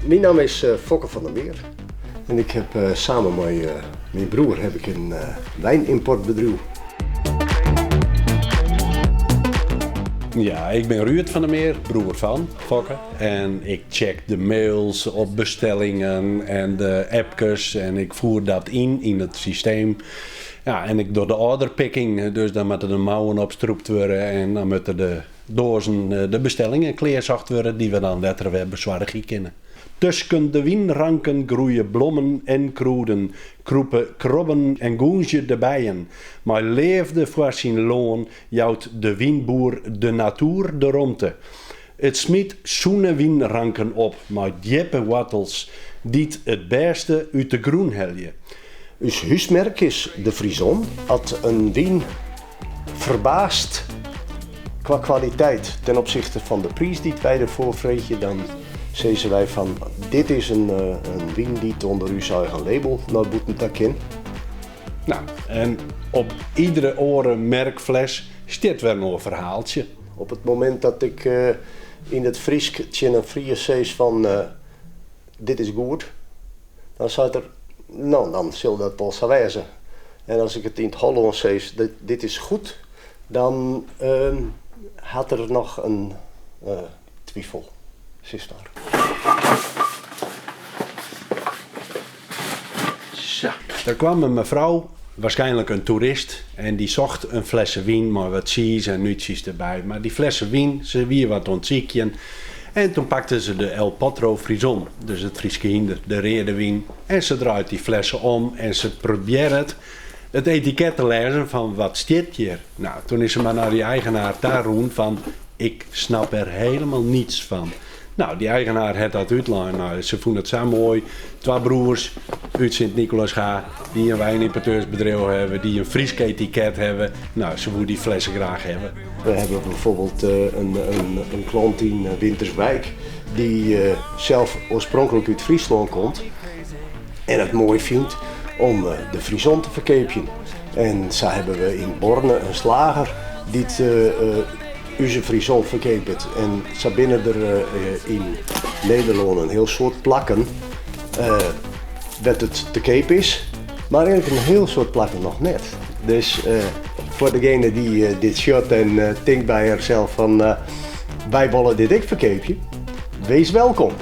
Myn namme is Fokke van der Meer en ik heb samen mei myn broer heb ik in wynymportbedriuw. Ja, ik bin Ruurd van der Meer, broer fan Fokke. En ik check de mails op bestellingen en de appkes en ik foer dat yn yn it systeem. Ja, en ik doch de orderpicking, dus dan moatte de mouwen opstrûpt wurde en dan moatte de doazen, de bestellingen klearsocht wurde dy't we dan letter wer besoargje kinne. Tusken de wynranken groeie blommen en krûden, krûpe krobben en gûnzje de bijen. Mei leafde foar syn lân jout de wynboer de natoer de romte. It smyt sûne wynranken op mei djippe woartels dy't it bêste út de grûn helje. Us húsmerk is de Frison. At in wyn ferbaast kwa kwaliteit ten opzichte fan de priis dy't wy derfoar freegje, dan sizze wy fan dit is in wyn dy't ûnder ús eigen label nei bûten ta kin. Nou, en op iedere oare merkfles stiet wer in oar ferhaaltsje. Op it momint dat ik yn it Frysk tsjin in Fries sis fan dit is goed, dan seit er no, dan sil dat wol sa wêze. En as ik it yn it Hollânsk sis, dit is goed, dan hat er noch in twifel, sis mar. Sa. Der kwam in mefrou, waarschijnlijk in toerist, en dy socht in flesse wyn mei wat tsiis en nútsjes derby. Mar dy flesse wyn, se wie wat oan it sykjen. En toen pakte se de El Potro Frison, dus it Fryske hynder, de reade wyn. En se draait dy flesse om en se probearret it etiket te lêzen fan wat stiet hjir. Nou, toen is se mar nei dy eigenaar ta rûn fan ik snap er helemaal niets fan. Nou, dy eigenaar hat dat útlein. Nou, se fûn it sa moai. Twa broers út Sint Nicolaasga dy't in wynymporteursbedriuw hawwe, dy't in Frysk etiket hawwe. Nou, se woe dy flesse graach hawwe. We hawwe bijvoorbeeld in klant yn Winterswijk dy't sels oarspronklik út Fryslân komt en it moai fynt om de Frison te ferkeapjen. En sa hawwe we yn Borne in slager dy't Ús Frison ferkeapet. En sa binne der yn Nederlân in hiel soad plakken wêr't it te keap is, mar ek in hiel soad plakken noch net. Dus foar degene dy't dit sjocht en tinkt by harsels fan wy wolle dit ek ferkeapje, wees welkom.